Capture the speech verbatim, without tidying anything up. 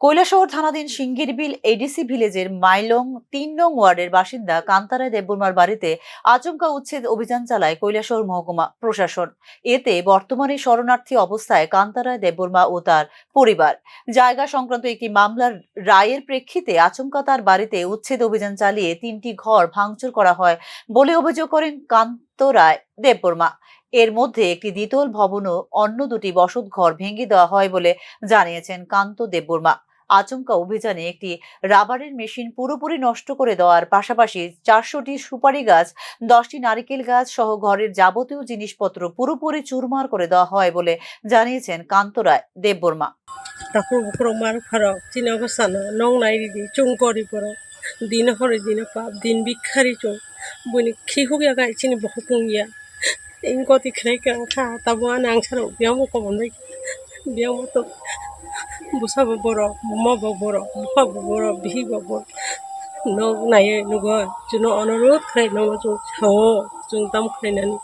কৈলাসহর থানাধীন সিঙ্গিরবিল এডিসি ভিলেজের মাইলং তিন নং ওয়ার্ডের বাসিন্দা কান্তারায় দেববর্মার বাড়িতে আচমকা উচ্ছেদ অভিযান চালায় কৈলাসহর মহকুমা প্রশাসন। এতে বর্তমানে শরণার্থী অবস্থায় কান্তারায় দেববর্মা ও তার পরিবার। জায়গা সংক্রান্ত একটি মামলার রায়ের প্রেক্ষিতে আচমকা তার বাড়িতে উচ্ছেদ অভিযান চালিয়ে তিনটি ঘর ভাঙচুর করা হয় বলে অভিযোগ করেন কান্ত রায় দেববর্মা। এর মধ্যে একটি দ্বিতল ভবন ও অন্য দুটি বসত ঘর ভেঙে দেওয়া হয় বলে জানিয়েছেন কান্ত দেববর্মা। আচমকা অভিযানে একটি রাবারের মেশিন পুরোপুরি নষ্ট করে দেওয়ার পাশাপাশি চারশোটি সুপারি গাছ, দশটি নারিকেল গাছ সহ ঘরের যাবতীয় জিনিসপত্র পুরোপুরি চুরমার করে দেওয়া হয় বলে জানিয়েছেন কান্ত রায় Debbarma. Takhuk bukhurok mar pharok chini obo sana nong nai ridi chwng gori borok din hori din pap din bikhari chwng buini khi huk ya gai chini bokhok wng ya. Goti khlai ka wngkha, tabuk ani angsarok biyangma kobom bai, biyangma to bwsa bo borok, buma bo borok, bupha bo borok, bihi bo borok. Nok naiwi nugo, chwngno onorot khlai, nono chwng sao, chwng tamo khlainani.